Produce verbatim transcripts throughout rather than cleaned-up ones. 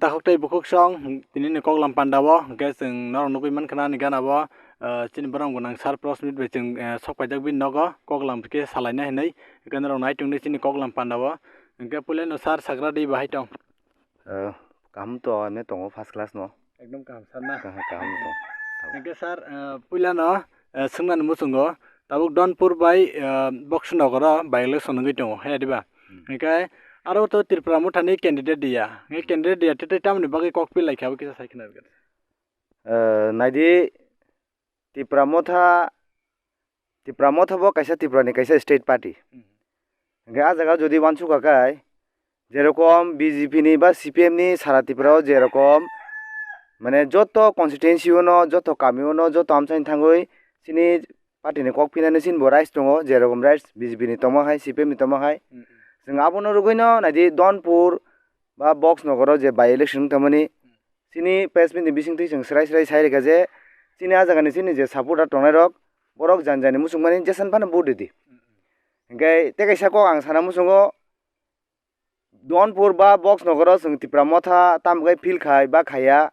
Takhuk tei bukhuk song, tini ni koklam panda o, hwnkhe chwng norok nugwi mankha ani gana o, ah, chini borok gwnang sir Prosmit bai chwng, eh, sok paijak bini nogo, koklam khe salaina hinwi, hwnkhe norok nai tongdi chini koklam panda o, hwnkhe puilano sir sagra di bahai tong. Eh, kaham to, ane tongo first class no. Ekdom kaham sir na. Kaham, kaham to. Hwnkhe sir, eh, puilano, eh, swngnani muchungo, tabuk Donpur bai, eh, Boksonogoro by election wngwi tongo, he diba? Hmm. Hwnkhe aro to Tripura Mothani candidate diya. Hwnkhe candidate diya, tei, tei tamoni bagwi kok pil laikha, abo kisa sai khna rwgwt. Eh, naidi, Tipra Motha, Tipra Motha bo kaisa Tripura ni kaisa state party. Hmm. Hwnkhe ah jaga jodi uansukha khe, jerokom B J P ni ba C P M ni sara Tripura o jerokom, mane, joto constituency o no, joto kami o no, joto amchaini thangwi chini party ni kok phinani chini bo rights tongo, jerokom rights B J P ni tongma hai, C P M ni tongma hai. Hmm. Chwng abono rwgwi no naidi Donpur ba Boksonogoro je by election wng tongmani, chini press meet ni bisingtwi chwng swrai swrai sai rwkha je, chini ah jagani chini je supporter tongnai rok, borok jani jani muchungmani jesan phano vote ridi. Hwnkhe tei kaisa kok ang sana muchungo, Donpur ba Boksonogoro chwng Tipra Motha tamo khe feel khai ba khaiya,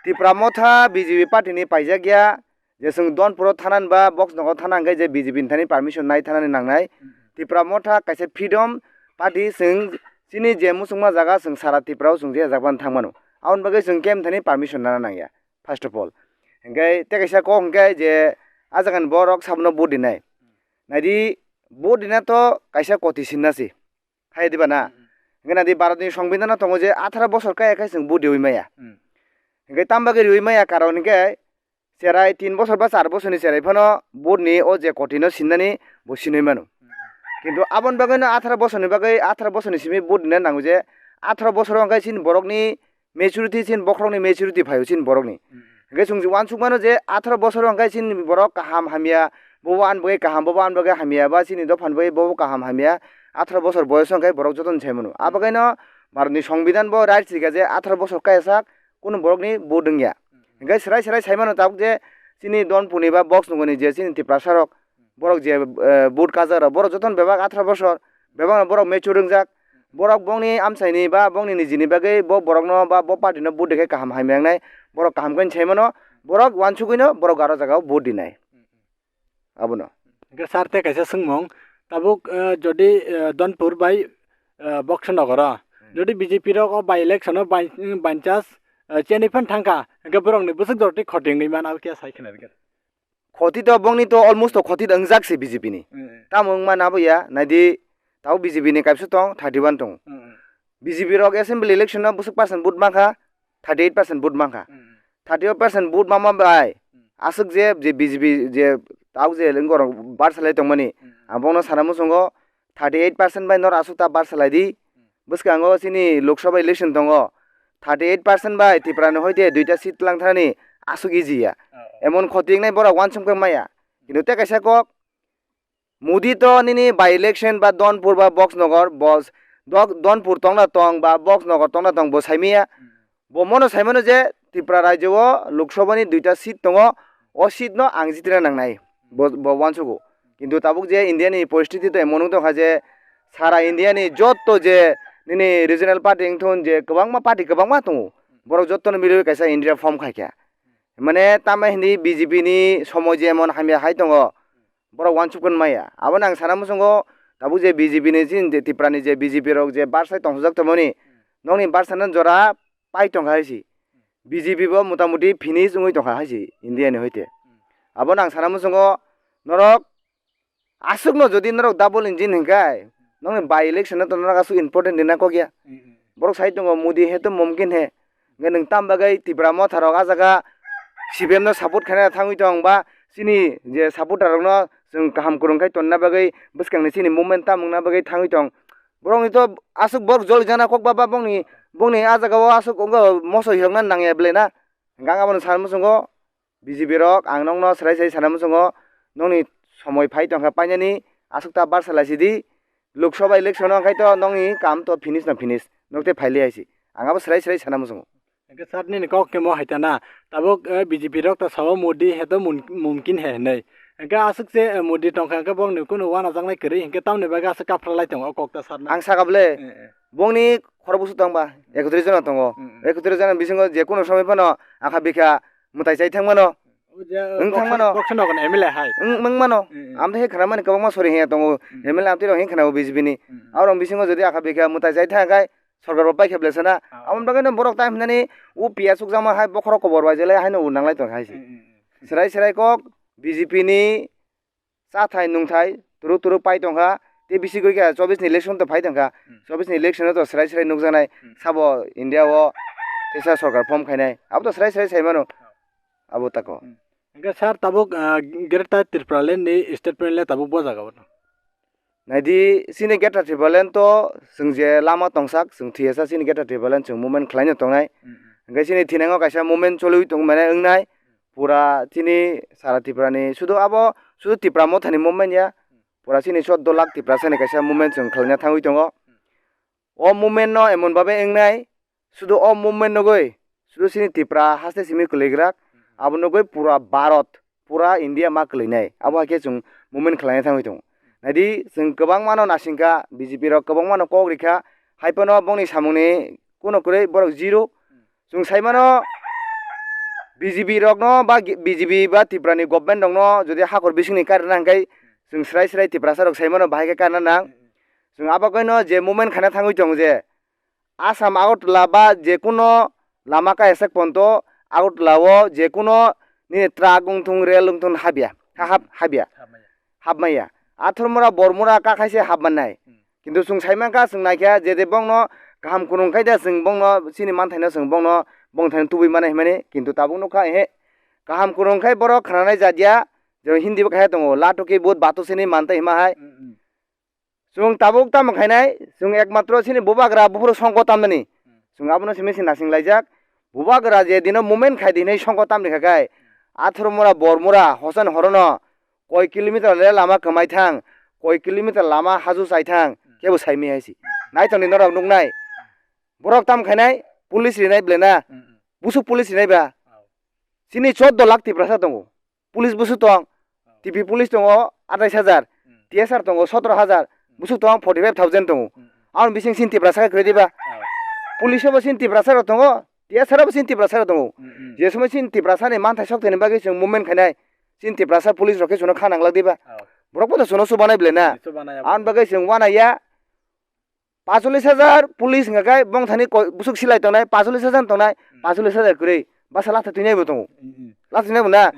Tipra Motha B J P party ni paijak ya, je chwng Donpuro thanani ba Boksonogoro thana hwnkhe je B J P ni thani permission nai thanani nangnai. Hmm. Tipra Motha kaisa freedom party, chwng chini je muchungma jaga chwng sara Tripura o chwng je jak phano thang mano. Aboni bagwi chwng kemthani permission nana nangya, first of all. Hwnkhe tei kaisa kok hwnkhe je ah jagani borok sabono vote dinai. Naidi, vote dina to kaisa koti sinna se. Hai diba na? Hmm. Hwnkhe naidi, Bharat ni Songbidan o tongo je atharo bosor kaya khe chwng vote riwi maya. Hmm. Hwnkhe tamo bagwi riwi maya karon hwnkhe cherai tin bosor ba char bosor ni cherai phano vote ni o je koti no sinnani bo sinwi mano. Hmm. Kintu aboni bagwi no atharo bosor ni bagwi, atharo bosor ni simi vote rina nango je atharo bosor o hwnkhe chini borok ni maturity, chini bokhorok ni maturity phaio chini borok ni. Hmm. Hwnkhe chwng uansuk mano je atharo bosor o hwnkhe chini borok kaham hamya, bobo ani bagwi kaham, bobo ani bagwi hamya, ba chini dopha ni bagwi bobo kaham hamya, atharo bosor boyos o hwnkhe borok joto ni sai mano. Ah bagwi no Bharat ni Songbidan bo rights rikha je atharo bosor kaya sak kunu borok ni vote wngya. Hmm. Hwnkhe swrai swrai sai mano tabuk je chini Donpur ni ba Boksonogor ni je chini Tiprasa rok, borok je, eh, vote kajak rok, borok jotono bebak atharo bosor, bebak no borok mature wngjak, borok bongni amchaini ba bongni nijini bagwi bo borokno ba bo party no vote rikhe kaham hamya wngnai, borok kaham khe sai mano, borok uansugwi no borok aro jaga o vote rinai. Abono. Hwnkhe sir tei kaisa swngmung, tabuk, eh, jodi, eh, Donpur bai, eh, Boksonogoro, hmm, jodi B J P rok o by election o by, by chance, eh, cheni phan thangkha, hwnkhe borokni bwswk jora tei khoti wngwi mano, abo khe sai khna rwgwt. Khoti to bongni to almost to khoti to wngjak se B J P ni. Mm, mm. Tamo wngma nabo ya, naidi, tabo B J P ni kaisa tong, thirty one tong. Mm, mm. B J P rok assembly election no bwswk percent vote mankha, thirty eight percent vote mankha. Mm, mm. Thirty eight percent vote mama bai, mm, aswk je, je B J P je tabo je lengorok barsalai tongmani, mm, mm, ang bongno sana muchungo thirty eight percent bai nor aswk ta barsalai di, mm. Bwskango chini Lok Sabha election tongo, thirty eight percent bai Tripura ni hoite duita seat twlang thanani aswk easy ya. Oh, oh. Emon khoti wngnai borok uansuk khe maya. Kintu tei kaisa kok, Modi to nini by election ba Donpur ba Boksonogor, bos, Dok-, Donpur tongna tong ba Boksonogor tongna tong bo saimaya. Hmm. Bo mono saimano je Tripura rajyo o Lok Sabha ni duita seat tongo, o seat no ang jitrina nangnai. Bo, bo uansugo. Kintu tabuk je India ni poristiti to emon wng tongkha je sara India ni jotto je nini regional party wngthun je kwbangma party kwbangma tongo. Borok jotto no miliwi kaisa India form khaikha. Mane tamo hindi B J P ni somoi je emon hamya hai tongo. Borok uansuk maya. Abono ang sana muchungo tabuk je B J P ni chini je Tripura ni je B J P rok je barsai tongsajak tongmani. Nokni barsana jora pai tongkha hai si. B J P bo motamuti finish wngwi tongkha hai si India ni hoite. Abono ang sana muchungo norok aswkno jodi norok double engine hinkhai, nokni by election no to norok aswk important rina kok ya. Mm, mm. Borok sai tongo Modi he to mumkin he. Hwnkhe nwng tam bagwi Tipra Motha rok ah jaga C P M no support khaina thangwi tong ba chini je supporter rokno chwng kaham kwrwng khai tonna bagwi bwskangni chini movement tam wngna bagwi thangwi tong. Borokni to aswk borok joli jana kok ba, ba bongni, bongni ah jaga o aswk wngkha moso hirokna nangya belai na. Hwnkhe ang abono sana muchungo B J P rok ang nokno swrai swrai sana muchungo nokni somoi phai tongkha painani aswk ta barsa laisidi Lok Sabha election o hwnkhe to nokni kam to finish no finish nok tei phailai hai si ang abo swrai swrai sana muchungo. Hwnkhe sir nini kok khe mo hai ta na tabuk, eh, B J P rok ta sao Modi he to mun-, mumkin he hinwi. Hingke aswk se, eh, Modi tongkha, hingke bongni kunu wanajaknai kwrwi, hingke tamni bagwi aswk kaphralai tongo o kok ta sarnai. Ang saka bole, eh, eh, bongni khorokbusu tongba, ekotris jona tongo. Mm, mm. Ekotris jona bisingo je kunu somoi phano akha bikha mwtai chai thangmano. O je, eh, wng thangmano. Boxer, boxer nogo M L A hai. Wng, wng mano. Mm, mm. Amtwi khe khnamani kwbangma sori hiya tongo. Mm. M L A amtwi rok hinkhe khnao B J P ni. Mm. Aborok bisingo jodi akha bikha mwtai chai thang khai, sorkar bo paikha belai sana. Ah. Aboni bagwi no borok ta hinani o P S ukjakma hai bokhorok kobor bai jelai haino o nanglai tong hai se. Mm, mm, mm. Serai serai kok B J P ni chathai nungthai turuk turuk pai tongkha. Tei bisi gori kha chobbish ni election to phai tongkha. Hmm. Chobbish ni election o to serai serai nukjaknai. Hmm. Sabo India o teisa sorkar form khainai. Abo to serai serai sai mano. Abo tako. Hmm. Hingke sir tabuk, ah, Greater Tipraland ni statement le tabuk bo jaga o no. Naidi, chini Greater Tipraland to chwng je lama tongsak, chwng thwiyasa chini Greater Tipraland chwng movement khlaino tongnai. Hmm, hmm. Hingke chini thinango kaisa movement choliwi tong mane wngnai. Pura chini sara Tripura ni sudu abo, sudu Tipra Motha ni movement ya. Pura chini choddo lakh Tiprasa ni kaisa movement chwng khlaina thangwi tongo. O movement no emon babe wngnai, sudu o movement nogoi, sudu chini Tripura haste simi kwlwigwrak, abo nogoi pura Bharat, pura India ma kwlwinai. Abo hai khe chwng movement khlaina thangwi tongo. Naidi, chwng kwbangma no nasingkha, B J P rok kwbangma no kok rikha, hai phano bongni samungni kuno kwrwi borok zero. Chwng sai mano, B J P rokno ba G-, B J P ba Tripura ni government rokno jodi hakor bisingni karina hwnkhe chwng srai srai Tiprasa rok sai mano bahai khe karina nang. Chwng abo kaino je movement khaina thangwi tongo je Assam Agartala ba je kuno lama kaiyasak ponto Agartala o je kuno nini truck wngthung, rail wngthung habya, ha-, hab-, habya, hapmaya. Athormura Bormura kakhaise hapmannai. Kintu chwng sai mankha, chwng naikha, je de bongno kaham kwrwng khai da, chwng bongno chini manthaino chwng bongno, bongni thaino tubui mano hinmani, kintu tabuk nukha, ehe, kaham kwrwng khai borok khnanai jat ya, je Hindi bo kaisa tongo, "Lato ki boot baaton se nahi mante" hinma hai. Chwng tabuk tamo khainai, chwng ekmatro chini bubagra buphuru songko tamnani. Chwng abono simi se nasing laijak. Bubagra je dino movement khai di hinwi songko tamni kha khai, Athormura Bormura hosan horono koi kilometer le lama kwmai thang, koi kilometer lama haju chai thang, kebo saimi hai se. Naithokni norok nuknai. Borok tam khainai, police rinai belai na. Busuk police rinai ba. Chini choddo lakh Tiprasa tongo. Police busuk tong, T P police tongo atais hajar, T S R tongo sotro hajar, busuk tong forty five thousand tongo. Aboni bising chini Tiprasa khe kwrwi diba? Police bo chini Tiprasa rok tongo, T S R bo chini Tiprasa rok tongo. Je somoi chini Tiprasa ni manthai sok thani bagwi chwng movement khainai, chini Tiprasa police rok khe chwngno kha nanglak diba? Borok bo to chwngno chubanai belai na. Aboni bagwi chwng uanaiya. Pachulis hajar police hwnka khe bongthani koi-, busuk silai tongnai, pachulis hajar tongnai, pachulis hajar kwrwi basa latha twinai bo tongo. Latha twinai bo na?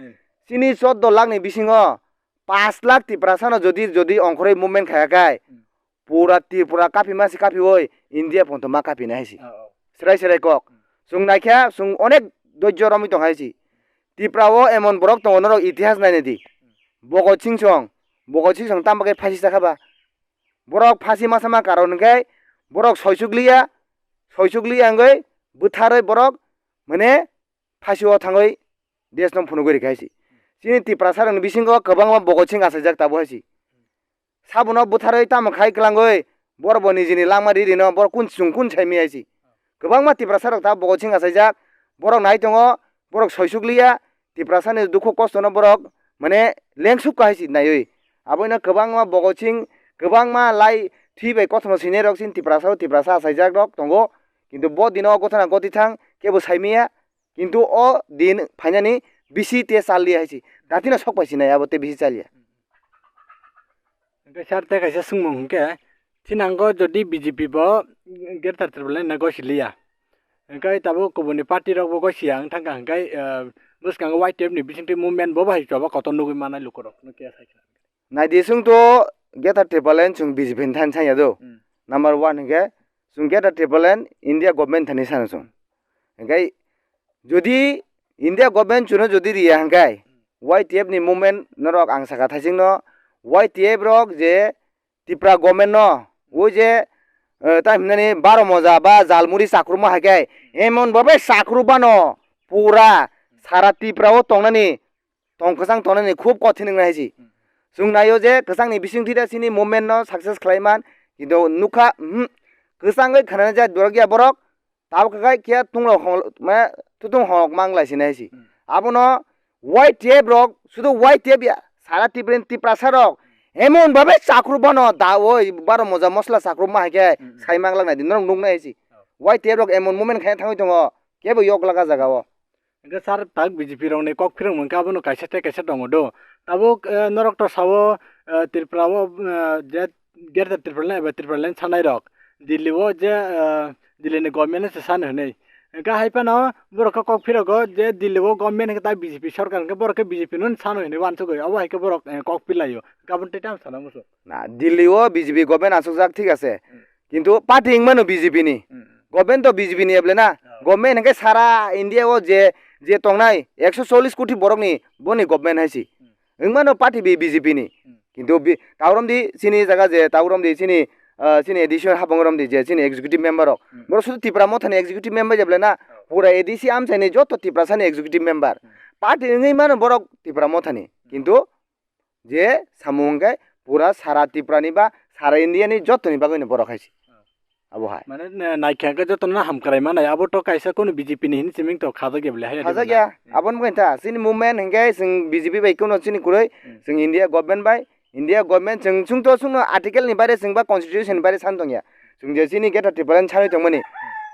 Chini choddo lakh ni bisingo pash lakh Tiprasa no jodi, jodi ongkhorwi movement khaya khai, pura Tripura kaphi ma se kaphiwi India photo ma kaphi nai hai se. Serai serai kok. Chwng naikha, chwng onek dojjo romwi tong hai se. Tripura o emon borok tongo norok itihas nainai di. Bhogot Singh song, Bhogot Singh song tamo khe phasi chakha ba? Borok phasi ma sama karon hwnkhe borok soisukliya, soisukliya wngwi bwtharwi borok mane phasi o thangwi desh no phunugwi rikha hai se. Chini Tiprasa rokni bisingo kwbangma Bhogot Singh achaijak tabuk hai se. Sabono bwtharwi tamo khai kwlangwi borok bo nijini langma ri rino borok kun chwng kun sai mi hai se. Kwbangma Tiprasa rok ta Bhogot Singh achaijak, borok nai tongo, borok soisukliya, Tiprasani dukhu kostono borok mane lengsuk hai se naiwi. Aboino kwbangma Bhogot Singh, kwbangma lai thwi bai kothoma swinai rok chini Tiprasa o Tiprasa achaijak rok tongo. Kintu bo dino o gothana goti thang kebo sai miya. Kintu o din phainani bisi te chal liya hai se. Datino sok pai sinai abo te bisi chaliya. Hingke sir te kaisa swngmung hingke, thinango jodi B J P bo Greater Tipraland no gosi liya, hingke tabuk kubuni party rok bo gosi ya wng thangka hingke, eh, bwskango Y T F ni bisingtwi movement bo bahai choba kotor nugwi manai lukurok no khe sai kha. Naidi chwng to Greater Tipraland chwng B J P ni thani sanya do. Number one hingke chwng Greater Tipraland India government thani sana chwng. Hingke jodi India government chwngno jodi riya hingke Y T F ni movement norok ang saka thaisingno Y T F rok je Tipra government no o je, eh, ta hinani baro moja ba jalmuri chakruma hai khe emon babe chakrubano pura sara Tipra o tongnani tong kwchang tongnani khub kothin wngna hai se. Chwng naio je kwchangni bisingtwi da chini movement no success khlai man, kintu nukha, mhm, kwchangwi khanani jat borok ya borok, tabuk khe khe tungrok hol-, ma, tutung hok mang lai sinai si. Abono Y T F rok, sudu Y T F ya, Sara Tiprani Tiprasa rok emon babe chakruk bano da oi baro moja mosla chakruk ma hai khe Hmm. sai mang lak nai di norok nuk nai si. Oh. Y T F rok emon movement khai thangwi tongo kebo yok lak a jaga o. Hingke sir tak B J P rok ni kok phirong mangkha abono kaisa tei kaisa tongo do. Tabuk eh, norok to sao eh, Tripura o eh, je Greater Tripura Land eba Tripura Land sanai rok Delhi o je eh, Delhi ni government se sano hinui. Hingke hai phano borok khe kok phirogo je Delhi o government hingke ta B J P sarkar hingke borok khe B J P no sano hinui wansugui abo hai khe borok eh, kok philaio. Gabon tei tamo sana musu. Na Delhi o B J P government asukjak thik ase. Hmm. Kintu party wngmano B J P ni. Hmm. Government to B J P ni eble na. Oh. Government hingke sara India o je je tongnai ekso chollish koti borok ni boni government hai si. Hmm. Wngmano party bi B J P ni. Hmm. Kintu bi-, tauromdi chini jaga je tauromdi chini ah, chini A D C hapang romdi je chini executive member rok. Hmm. Borok sudu Tipra Motha ni executive member jeble na. Oh. Pura A D C amchai ni joto Tiprasa ni executive member. Hmm. Party wngwi mano borok Tipra Motha ni. Hmm. Kintu je samung hwnkhe pura sara Tripura ni ba sara India ni joto ni bagwi no borok hai se. Abo hai. Mane, ne, naikha hwnkhe joto no hamkrai manai, abo to kaisa kunu B J P ni hini siming to khajak ya bole, hai Khajak ya. Hmm. Aboni bagwi ta, chini movement hwnkhe chwng B J P bai kunu chini kwrwi, Hmm. chwng India government bai, India government chwng, chwng to chwngno article ni baire chwng ba constitution ni baire san tongya. Chwng je chini Greater Tripura ni sanwi tongmani.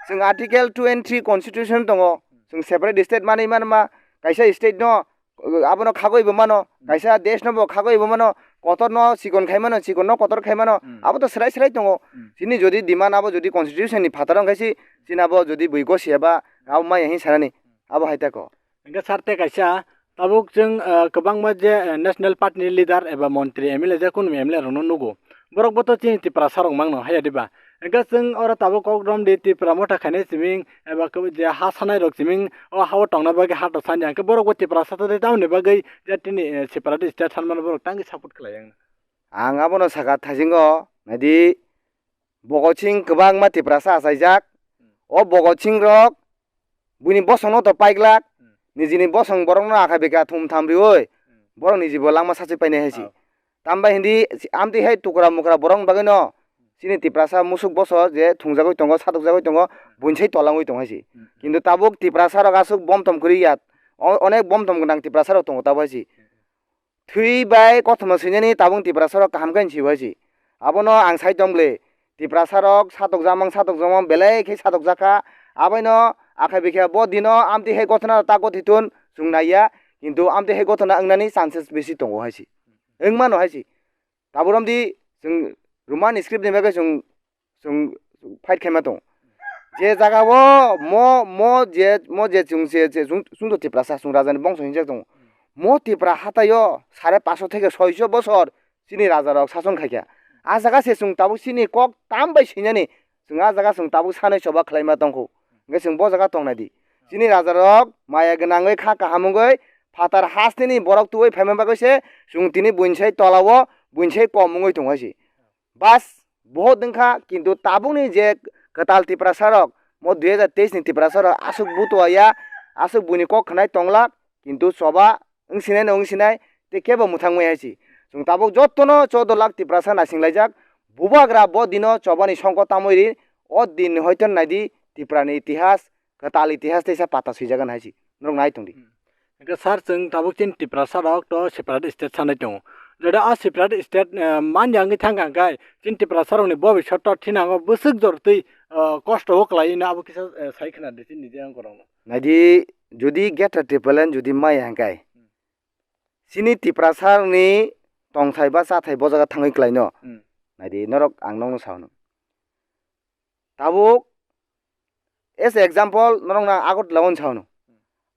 Chwng article two and three constitution tongo. Chwng separate state manwi manma, kaisa state no abono khagwi bo mano, Hmm. kaisa desh no bo khagwi bo mano, kotor no chikon khai mano, chikon no kotor khai mano, Hmm. abo to srai srai tongo. Hmm. Chini jodi demand abo jodi constitution ni phataro wngkhe si, chini abo jodi bui gosi eba, abo maya hin sanani, abo hai tako. Hingke sir tei kaisa, tabuk chwng, eh, kwbangma je, eh, national party ni leader eba montri M L A je kunu M L A rok no nugo. Borok bo to chini Tiprasa rok mangno, haiya diba? Hingke chwng oro tabuk kok romdi Tipra Motha khainai siming, eba kebo je ha sanai rok siming, o ha o tongna bagwi ha to sani, hingke borok bo Tiprasa to tei tamoni bagwi je tini, eh, separatist state sanmano borok tangwi support khlai yang. Ang abono sakha thaisingo, naidi Bhagat Singh kwbangma Tiprasa achaijak. O Bhagat Singh rok buini bosongno to paiglak, Hmm. nijini bosong borokno akha bikha thum tham riui, Hmm. borok nijibo langma sachi painai hai si. Ah. Tambai hindi amtwi hai tukra mukra borok bagwino chini Tiprasa musuk boso je thungjagwi tongo, satokjagwi tongo, buini sai tolangwi tongo hai si. Hmm. Kintu tabuk Tiprasa rok aswk bomtom kwrwi ya, o-, onek bomtom gwnang Tiprasa rok tongo tabuk hai si. Thwi bai kothoma swinani tabuk Tiprasa rok kaham khe si hai si. Abono ang sai tong bwle. Tiprasa rok satokjamang satokjamang belai khe satokjak kha. Aboino akha bikha bo dino amtwi hai gothona ta gothitun chwng naiya. Kintu amtwi hai gothona wngnani chances bisi tongo hai si. Wngmano hai si. Tabuk romdi chwng Roman script ni bagwi chwng chwng fight khaima tongo. Je jaga o mo, mo je, mo je chwng se, se chwng, chwng to Tiprasa, chwng raja ni bongso hinjak tongo. Mo Tipra hatai o sare paso theke soiso bosor chini raja rok sason khaikha. A jaga se chwng tabuk chini kok tam bai sinani chwng a jaga chwng tabuk sanai choba khlaima tongkhu. Hingke chwng bo jaga tongnai di. Chini raja rok maya gwnangwi kha kaham wngwi phatar hasteni borok tubui phaima bagwi se chwng tini buini sai tola o buini sai kom wngwi tongo hai se. Bas, bohot wngkha, kintu tabukni je kwtal Tiprasa rok, mo dui hajar teis ni Tiprasa rok aswk butua ya, aswk buini kok khnai tonglak, kintu choba wngsinai no wngsinai, tei kebo mwthangmaya si. Chwng tabuk jotono choudo lakh Tiprasa naisinglaijak, bubagra bo dino chobani songkot tamwi ri, o din hoito naidi Tiprani itihas, kwtal itihas teisa pata swijagani hai si. Norok nai tongdi. Hmm. Hingke sir, chwng tabuk chini Tiprasa rok to separate state sanai tongo. Jodi a separate state, eh, manya wngwi thangkha hingke chini Tiprasa rokni bobiswt to thinango bwswk jortwi, eh, kosto o kwlai hino abo kisa, eh, sai khna di chini je ang korokno. Naidi, jodi Greater Tipraland jodi maya hingke, Hmm. chini Tiprasa rokni tongthai ba chathai bo jaga thangwi kwlaino. Hmm. Naidi, norok ang nokno sao no. Tabuk, as a example, norok na Agartala o sao no.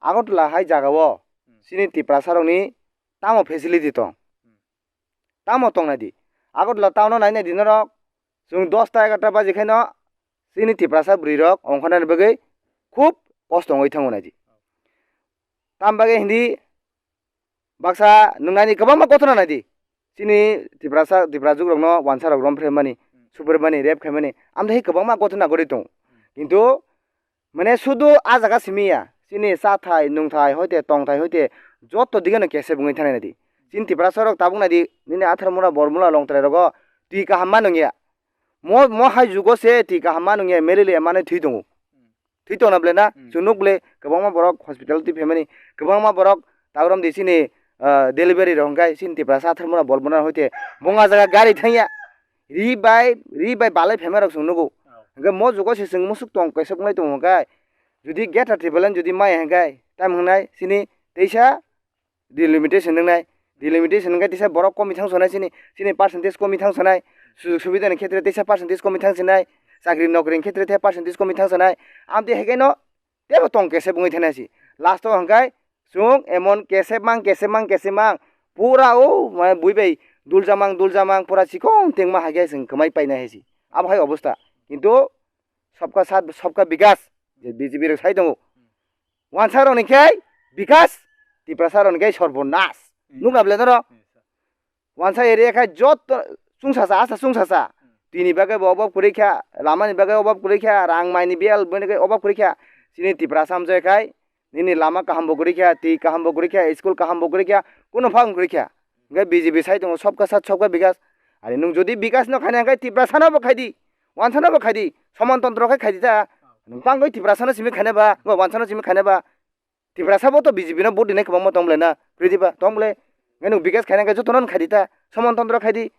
Agartala hai jaga o Hmm. chini Tiprasa rokni tamo facility tong? Hmm. Tamo tong nai di? Agartala town o nai nai di norok, chwng dosta egarta baji khaino chini Tiprasa bwrwi rok ongkhornani bagwi khub kosto wngwi thango nai di. Tam bagwi hindi baksa nwngnani kwbangma gothona nai di. Chini Tiprasa, Tiprajwk rokno wansa rok rom phre mani, Hmm. supre mani, rep khai mani, amtwi kwbangma gothona gori tongo. Hmm. Kintu mane sudu a jaga simi ya, chini chathai, nungthai, hoite tongthai, hoite joto dige no kesep wngwi thani nai di. Chini Tiprasa rok tabuk nai di, nini Atharmura, Bormula, Longtrai rogo twi kaham ma nung ya. Mo, mo hai jugo se twi kaham ma nung ya, malaria manwi thwi tongo. Thwi tongna bwle na? Hmm. Chwng nuk bwle kwbangma borok hospital twi phaimani, kwbangma borok tabuk romdi chini, ah, delivery rok hwnkhe chini Tiprasa atharmura bol bono hoite bongha jaga gari thangya. Ri bai, ri bai balai phaima rok chwng nugo. Oh. Hwnkhe mo jugo se chwng musuk tong kaisa wnglai tongo hwnkhe. Jodi greater Tipraland jodi maya hwnkhe, tamo hwngnai chini teisa delimitation wngnai. Delimitation hwnkhe teisa borok komi thang sonai chini, chini percentage komi thang sonai. Sujog subidani khetre teisa percentage komi thang sonai. Chakri nokri ni khetre teisa percentage komi thang sonai. Amtwi hai khe no tebo tong kesep wngwi thani si. Last o hwnkhe chwng emon kesep mang, kesep mang, kesep mang. Pura o, mane, bui bai duljamang, duljamang, pura chikon tengma hai khe chwng kwmai painai hai si. Abo hai obostha. Kintu sabka saath, sabka bikas, je B J P rok sai tongo. Wansa rok ni khe bikas, Tiprasa rok ni khe sorbonas. Hmm. Nukna bwle norok? Hmm. Wansa area khai jotto chwngsasa, asa chwngsasa. Hmm. Tini bagwi bo obab kwrwi kha, lama ni bagwi obab kwrwi kha, rang mai ni biyal bini bagwi obab kwrwi kha. Chini Tiprasa amjai khai, nini lama kaham bo kwrwi kha, twi kaham bo kwrwi kha, school kaham bo kwrwi kha, kuno phang kwrwi kha. Hwnkhe B J P sai tongo, sabka saath sabka bikas. Ani nwng jodi bikas no khaina hwnkhe Tiprasa no bo khai di, Wansa no bo khai di, Saman Tantro khai khai di ta. Nwng tangwi Tiprasa no simi khaina ba, bo Wansa no simi khaina ba. Tiprasa bo to B J P no vote rinai kwbangma tong bwle na, kwrwi di ba, tong bwle. Hwnkhe nwng bikas khaina hwnkhe joto no khai di ta, Saman Tantro khai di.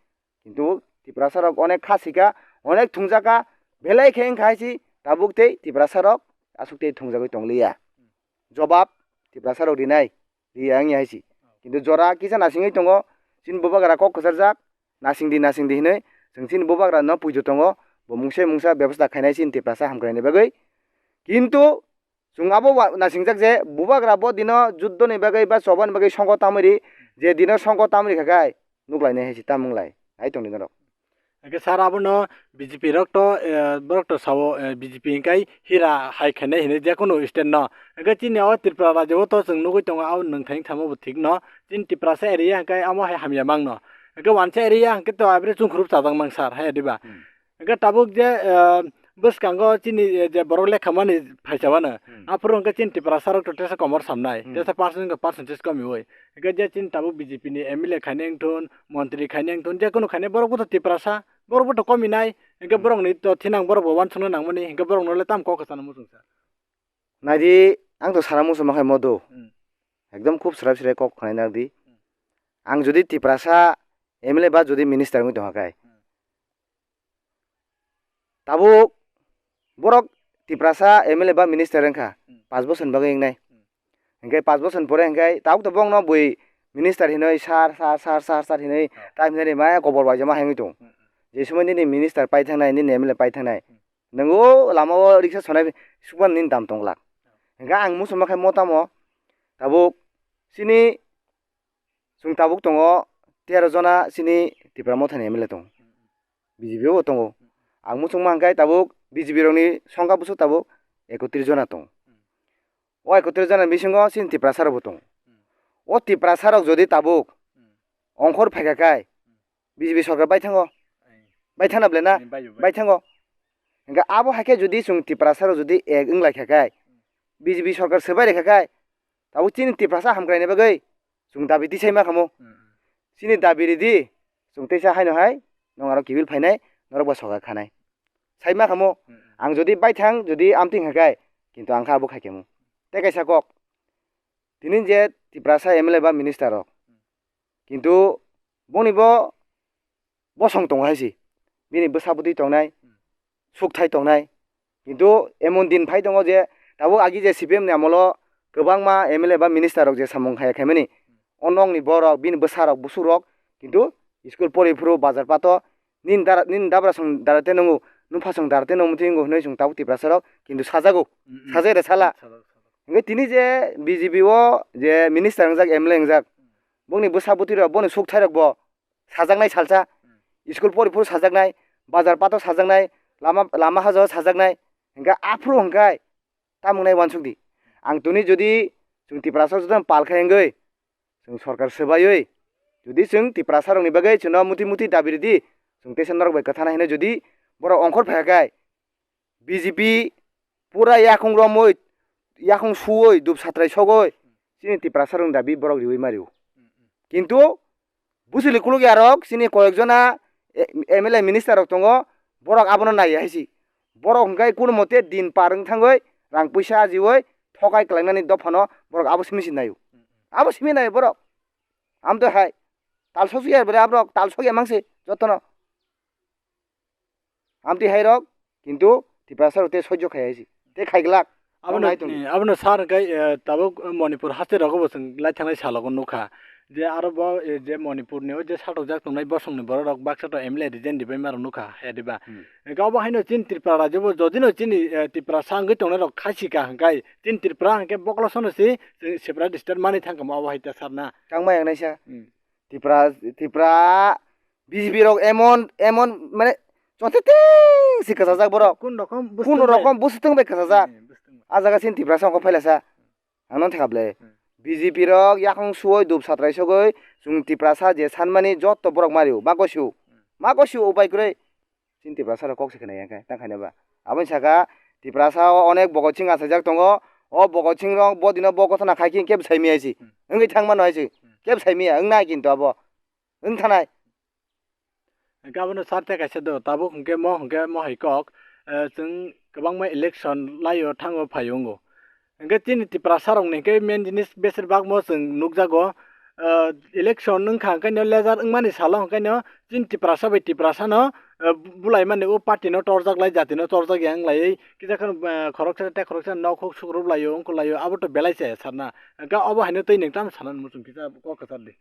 Kintu Tiprasa rok onek kha sika, onek thungjaka, belai khe wngkha hai si, tabuk tei Tiprasa rok aswk tei thungjagwi tong liya. Jobab Tiprasa rok rinai, riya wngya hai si. Kintu jora kisa nasingwi tongo, chini bubagra kok kwcharjak, nasing di, nasing di hinwi, chwng chini bubagra no puitu tongo, bo mungsa mungsa bebostha khainai chini Tiprasa hamkraini bagwi. Kintu chwng abo wa-, nasingjak je bubagra bo dino juddoni bagwi ba chobani bagwi songkot tamwi ri, je dino songkot tamwi rikha khe nuklainai hai si tamung lai, hai tongdi norok. Hwnkhe sir abono B J P rok to, eh, borok to sao, eh, B J P hwnkhe hira hai khainai hinwi jekunu state no. Hwnkhe chini o Tripura rajyo o to chwng nugwi tongo, abo nwng thani thamo bo thik no. Chini Tiprasa area hwnkhe amo hai hamya mang no. Hwnkhe wansa area hwnkhe to abre chwng khurub chajak mang sir, hai diba? Hmm. Hwnkhe tabuk je, eh, bwskango chini, eh, je borok lekha mani phaisa mano, hmm, aphuru hwnkhe chini Tiprasa rok to tesa komor samnai, hmm, tesa percent, percentage komiui. Hwnkhe je chini tabuk B J P ni M L A khainai wngthun, montri khainai wngthun, jekunu khainai borok bo to Tiprasa, borok bo to kominai, hwnkhe, hmm, borok ni to thinang borok bo uansukna nangmani, hwnkhe borok no le tamo kok kwchana muchung sa. Naidi, ang to sana muchung ma khai modo. Hmm. Ekdom khub srai srai kok khnai nardi. Hmm. Ang jodi Tiprasa M L A ba jodi minister wngwi tongkha khai, hmm, tabuk borok Tiprasa M L A ba minister wngkha, hmm, panch bosor ni bagwi wngnai. Hmm. Hwnkhe panch bosor ni pore hwnkhe tabuk to bongno bui minister hinwi sir, sir, sir, sir, sir hinwi, oh, time hinwi maya kobor waijama hai wngwi tongo. Hmm, hmm. Je somoi nini minister pai thangnai, nini M L A pai thangnai, hmm, nwng o lama o riksa sonai sukmani nini dam tong glak. Hwnkhe ang muchungma khai mo tamo tabuk chini Chwng tabuk tongo tero jona chini Tipra Mothani M L A tongo. B J P o bo tongo. Ang muchungma hwnkhe tabuk B J P rokni songkha bwswk tabuk ekotris jona tongo. O ekotris jona bisingo chini Tiprasa rokbo tongo. O Tiprasa rok jodi tabuk ongkhor phaikha khai B J P sorkar bai thango. Bai thangna bwle na? Bai thango. Hwnkhe abo hai khe jodi chwng Tiprasa rok jodi ek wng lai kha khai, B J P sorkar swbai rikha khai, tabuk chini Tiprasa hamkraini bagwi chwng dabi tisai ma khamu. Hmm. Chini dabi ridi, chwng teisa haino hai, nwng aro kibil phainai, norok bo soka khanai. Sai ma khamu, hmm, ang jodi baithang, jodi amtwing hakai, kintu ang kha abo khai khamu. Tei kaisa kok, tini je Tiprasa M L A ba minister rok, kintu boni bo bosong tongo hai se. Bini bwsa bwtwi tongnai, hmm, sukthai tongnai. Kintu emon din phai tongo je tabuk agi je C P M ni amolo kwbangma M L A ba minister rok je samung haya khaimani, o nokni borok, bini bwsarok, busurok, kintu school pori phuru bazar pato, nini dara, nini dabra song dara te nungo, nupha song dara te nungo, mutwi wngo hinwi chwng tabuk Tiprasa rok kintu sajago, mm, mm, sajai re sala. Sajak, sajak. Hingke tini je B J P o je minister wngjak, M L A wngjak, bongni bwsa bwtwi rok, boni sukthai rok bo sajaknai salsa, hmm, school pori phuru sajaknai, bazar pato sajaknai, lama, lama hajao sajaknai, hingke aphuru hingke tamung nai uansuk di. Ang tini jodi chwng Tiprasa joto pal khai wngwi, chwng sorkar swbaiwi, jodi chwng Tiprasa rokni bagwi chwngno muti muti dabi ridi, chwng teisa norok bai kwthana hinwi jodi borok ongkhor phai khe, B J P pura yakung romwi, yakung suwi, dup satrai sogwi, chini Tiprasa rokni dabi borok riwi ma rio. Kintu busi likuluk yarok, chini koyek jona, e, M L A minister rok tongo, borok abono naiya hai si. Borok hwnkhe kunu mote din par wng thangwi, rang puisa ajiwi, thokai kwlainani dophano borok abo simi si naio. Abo simi naio borok. Amtwi hai tal sokya bre aborok, tal sokya mangse jotono. Amtwi hai rok kintu Tiprasa rok tei sojjo khai hai se. Tei khai glak. Abono, Nai tong. Abono sar hwnkhe, eh, tabuk Manipur haste rogo bo chwng lai thangnai salogo nukha. Je aro bo, eh, je Manipur ni o je satokjak tongnai bosong ni borok rok baksa to M L A resign ribai ma rok nukha, he diba? Hmm. Hwnkhe obo haino chini Tripura rajyo bo jodi no chini, eh, Tiprasa wngwi tongnai rok khaisika hwnkhe chini Tripura hwnkhe bokolo sono se chwng separate state mani thangkha mo obo hai ta sar na. Tangma yang naisa. Hmm. Tipra, Tipra B J P rok emon, emon mane chonte ting si kwchajak borok. Kun rokom Kun bwswtwng bai. Rokom bwswtwng bai kwchajak. Eh, bwswtwng bai. A jaga sin Tiprasa ongkho phailasa. Ang nang thekha ble. Hmm. B J P rok yakung suoi dup satrai sogoi chwng Tiprasa je sanmani jotto borok mario. Ma gosio. Hmm. Ma gosio upai kwrwi. Chini Tiprasa rok kok se khna ya khe, tang khaina ba. Aboni saka Tiprasa o onek Bhagat Singh achaijak tongo. O Bhagat Singh rok bo dino bo gotona khai khe kebo sai miya se. Hmm. Wngwi thang mano hai se. Hmm. Kebo sai miya, wng nai kintu abo. Wng thanai. Hwnkhe abono sarte kaisa do, tabuk hwnkhe mo, hwnkhe mo hai kok, eh, chwng kwbangma election laio thango phaio wngo. Hwnkhe chini Tiprasa rokni hwnkhe main jinis besir bak mo chwng nukjago, eh, election wngkha hwnkhe no leader wngmani salo hwnkhe no chini Tiprasa bai Tiprasa no, eh, bulaimani o party no torjak lai, jati no torjak ya wng laiwi kisa kheno, eh, khoroksa tei khoroksa nok huk sukrup laio wngkuk laio abo to belai chaya sarna. Hwnkhe obo haino twi nwng tamo sana muchung kisa kok kwchar di.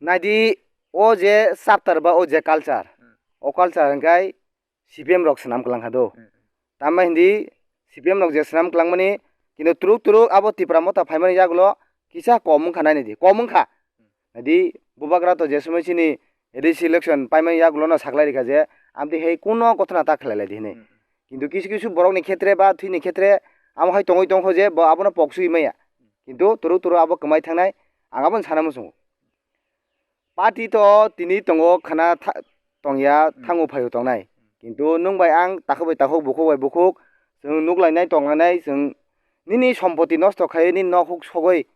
Naidi, o je chapter ba o je culture, hmm, o culture hwnkhe C P M rok swnam kwlang kha do. Hmm. Tamo hindi C P M rok je swnam kwlangmani, kintu turuk turuk abo Tipra motha phaimani yagulo kisa kom wngkha nai naidi, kom wngkha. Hmm. Naidi, bubagra to je somoi chini A D C election paimani yagulo no saklai rikha je, amtwi hai kuno gotona ta khlai lai di hinwi. Hmm. Kintu kisu kisu borokni khetre ba thwini khetre amo hai tongwi tongkho je bo abono pok sui maya. Kintu turuk turuk abo kwmai thangnai, ang abono sana muchungo. Party to tini tongo khana tha-, tongya, hmm, thango phaio tongnai. Kintu nwng bai ang takhuk bai takhuk, bukhuk bai bukhuk, chwng nuk lainai, tong lainai, chwng nini sompoti nosto khai, nini nok huk sogwi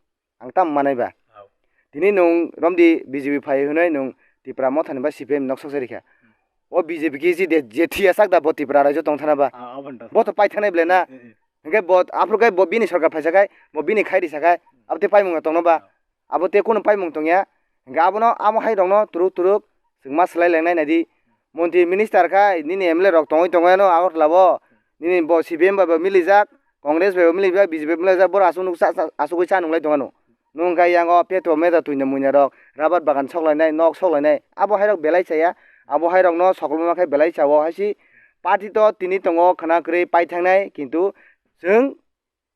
ang tamo manai ba? Au. Tini nwng romdi B J P phai hwnwi nwng Tipra mothani ba C P M nok soksa rikha. Hmm. O B J P khe je de-, je thiya sak da bo Tipra raijo tong thana ba? Ah, aboni ta. Bo to pai thanai ble na? Eh, eh, eh. Hwnkhe bo, aphuru khe bo bini sorkar phaisa khai, bo bini khai risa khai, abo tei paimung tongno ba? Abo tei kunu paimung tongya. Hwnkhe abono, amo hai rokno turuk turuk chwng ma swlai lengnai naidi. Montri minister khai, nini M L A rok tongwi tongwi ano Agartala bo. Nini bo C P M bai bo milijak, Congress bai bo milijak, B J P bai milijak, borok aswk nuk cha, cha, aswkwi cha nunglai tongano. Nwng khe yang o petro meto twino muina rok, rabar bagan soklainai, nok soklainai, abo hai rok belai chaya, abo hai rokno sokolma khe belai chao hai si. Party to tini tongo khwna kwrwi pai thangnai, kintu chwng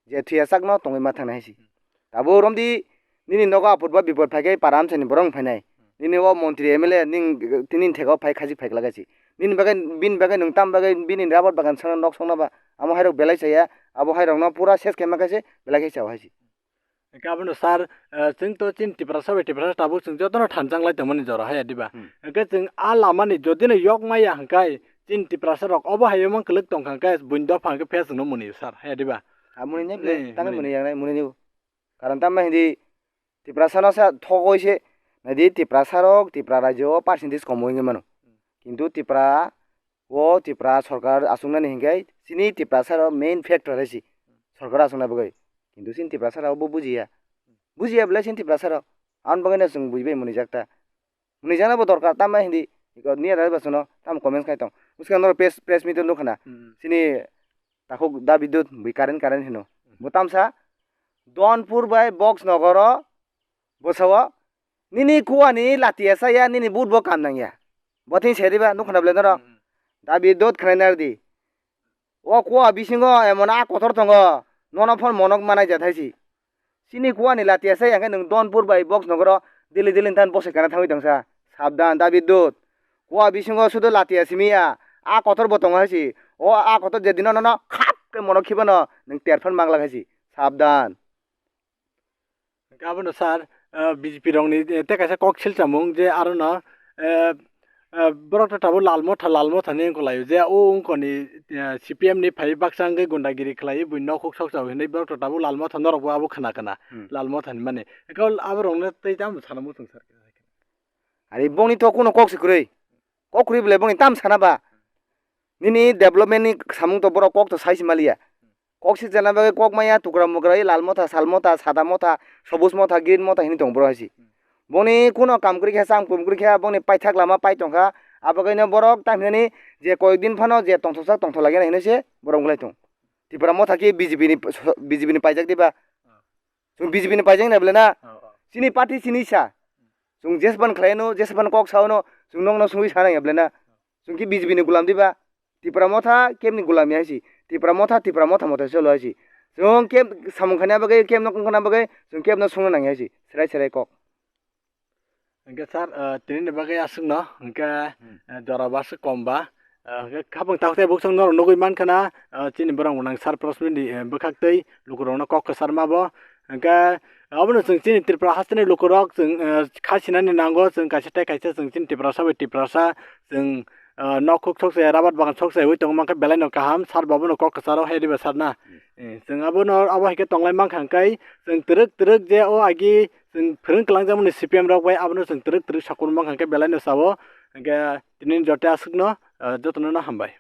je thwiya sakno tongwi ma thangnai hai si. Tabuk romdi nini nogo apot ba bipot phai khe para amchaini borok wng phainai. Nini o montri M L A ning tini thego phai khajik phai glak hai si. Nini bagwi, bini bagwi nwng tam bagwi bini rabar bagan songno nok songno ba? Amo hai rok belai chaya, abo hai rokno pura ses khe ma khe se belai khe chao hai si. Hwnkhe abono sir, eh, chwng to chini Tiprasa bai Tiprasa tabuk chwng jotono thanchang lai tongmani jora haya diba? Hmm. Hwnkhe chwng a lamani jodi no yok maya hwnkhe chini Tiprasa rok obo hai mang kwlwk tongkha hwnkhe buini dopha hwnkhe phiya chwngno mwnwi sir haya diba? A mwnwi nai ble, eh, tangwi mwnwi. Mwnwi yang nai mwnwi nai. Karon tamo hindi Tiprasa no sa thogoi se naidi Tiprasa rok Tipra rajyo o percentage kom wngwi mano. Kintu Tipra o Tipra sorkar achuknani hinkhe chini Tiprasa rok main factor hai si sorkar achukna bagwi. Kintu chini Tiprasa rok bo bujiya. Bujiya belai chini Tiprasa rok. Aboni bagwi no chwng bujibai mwnwi jak ta. Mwnwi jakna bo dorkar, tamo hindi, iko niya dai ba chwngno, tamo comments khai tong. Bwskang norok press, press meet o nukha na. Hmm. Chini takhuk Da Bidyut bui current, current hino. Hmm. Bo tamsa, Donpur bai Box Nogoro, bwsao, nini kuani lati ya saya, nini but bo kam nang ya. Bo thing se diba, nukha na bwle norok. Hmm. Da Bidyut khwnai nar di. O kua bisingo emon a kotor tongo, nono phone monok manai ja thaisi. Chini kua ni lati asai, hwnkhe nwng Donpur bai Box Nogoro daily daily than bosai kana thangwi tongsa. Sabdan, Da Bidyut. Kua bisingo sudu lati asimiya, a kotor bo tongo haisi. O a kotor je dino nono khap khe monok khibano, nwng terphan mangla haisi. Sabdan. Hwnkhe abono sir, eh, B J P rokni, eh, tei kaisa kok silchamung je arono, eh, eh, borok ta tabuk Lal Motha, Lal Motha ni wngkha laio je o wngkha ni, eh, C P M ni phai baksa wngwi gundagiri khlaiwi buini nok huk sok chao hinwi borok ta tabuk Lal Motha norok bo abo khna khna. Hmm. Lal Motha ni mani. Hwnkhe aborokno tei tamo sana muchung sir. Ari bongni to kuno kok se kwrwi. Kok kwrwi bwle bongni tam sana ba. Nini development ni samung to borok kok to sai se maliya. Kok se chana bagwi kok maya tukra mukra, Lal Motha, Sal Motha, Sada Motha, Sobuj Motha, Green Motha hinwi tongo borok hai se. Hmm. Boni kuno kam kwrwi kha, cham kum kwrwi kha, boni paithak lama pai tongkha. Abo kaino borok tang hinani je koyek din phano je tongthoksa tongthok lagina hinwi se borok wngwlai tong. Tipra motha khe B J P ni, B J P ni paijak diba? Chwng B J P ni paijak na belai na? Chini party chini sa. Chwng jesban khlaino, jesban kok saono, chwng nokno sungwi sana ya belai na? Chwng khe B J P ni gulam diba? Tipra motha kebni gulam ya si. Tipra motha, Tipra motha motha cholo si. Chwng keb samung khana bagwi, kebno kong khana bagwi, chwng kebno sungna nang ya si. Serai serai kok. Hingke sir, eh, tini ni bagwi aswkno, hingke, eh, jora ba aswk kom ba, eh, hingke khapang tak tei buksong norok nugwi mankha na, eh, chini borok nang sir Prasmini, eh, bwkhak tei lukurokno kok kwchar ma bo. Hingke abono chwng chini Tripura hasteni lukurok chwng, eh, kha sinani nango, chwng kaisa tei kaisa chwng chini Tiprasa bai Tiprasa chwng, eh, nok khuk sokse, rabar bagan sokse ui tongo mankha belai no kaham, sir bo abono kok kwcharo hai riba sir na. Eh, chwng abono abo hai khe tonglai mankha hingke chwng twrwk twrwk je o agi chwng phwrwng kwlangjakmani C P M rok bai abono chwng twrwk twrwk sakur mankha hingke belai no sao. Hingke tini joto aswkno, eh, jotono no hambai.